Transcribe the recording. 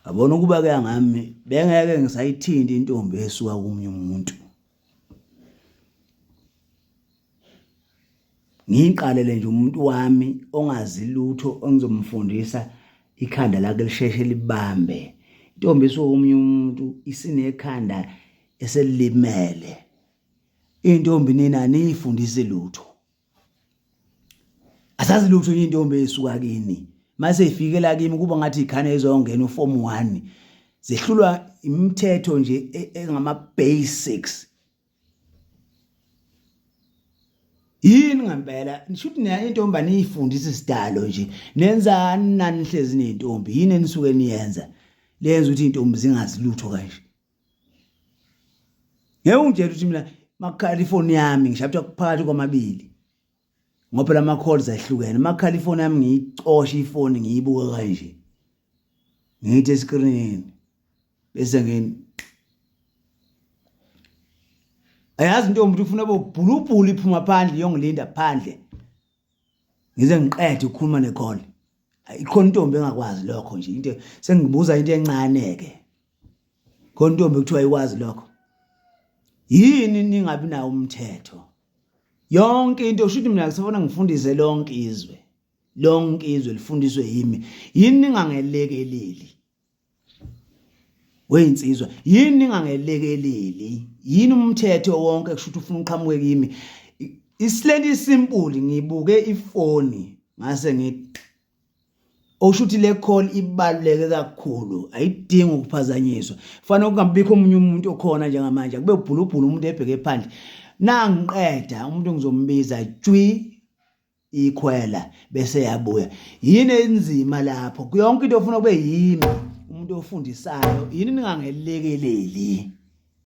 Yabona ukuba kuya ngami bengeke ngisayithinta intombi esuka komunye umuntu. Ngiqalele nje umuntu wami ongazi lutho engizomfundisa ikhanda lakhe lisheshe libambe. Intombi esuka komunye umuntu isinekhanda eselilimele. Intombi nina aniyifundisi lutho. Asazi lutho intombi esuka kini. Mase ifike la kimi kuba ngathi ikhane izongena uform 1. Zehlulwa imithetho nje e, engama basics. Yini ngempela nishuthi niya intombi aniyifundisa isidalo nje nenzani nanihlezi nezintombi yini enisuke niyenza lenza ukuthi intombi zingazi lutho kanje Ngeke ungitshele ukuthi mina makukhala ifoni yami ngishapha phakathi kwamabili. Ngoba phela ama calls ahlukene. Makukhala ifoni yami ngiyicosha ifoni ngiyibuka kanje. Ngithi escreenini bese ngini Ayazi intombi ukuthi ufuna bobhulubhulu iphuma phandle iyongilinda phandle. Ngize ngiqede ukukhuluma necall. Ikhona intombi engakwazi lokho nje into sengibuza into encane ke. Khona intombi kuthiwa ikwazi lokho. Yini ningabi nawo umthetho? Yonke into shuthi mina kusafuna ngifundise lonke izwe. Lonke izwe lifundiswe yimi. Yini ningangelekeleli? Weyinsizwa, yini ningangelekeleli? Yini umthetho wonke kushuthi ufuna uqhamuke kimi? Isilento isimpuli ngibuke ifoni ngase ngithi Okusho ukuthi le call ibaluleke kakhulu ayidingi ukuphazanyiswa. Kufanele kungabikho omunye umuntu okhona njengamanje akube ubhulubhulu umuntu ebheke phandle. Nangiqeda umuntu ngizombiza jwi ikhwela bese yabuya. Yini enzima lapho? Yonke into ofuna kube yimi umuntu ofundisayo yini ningangelekeleli.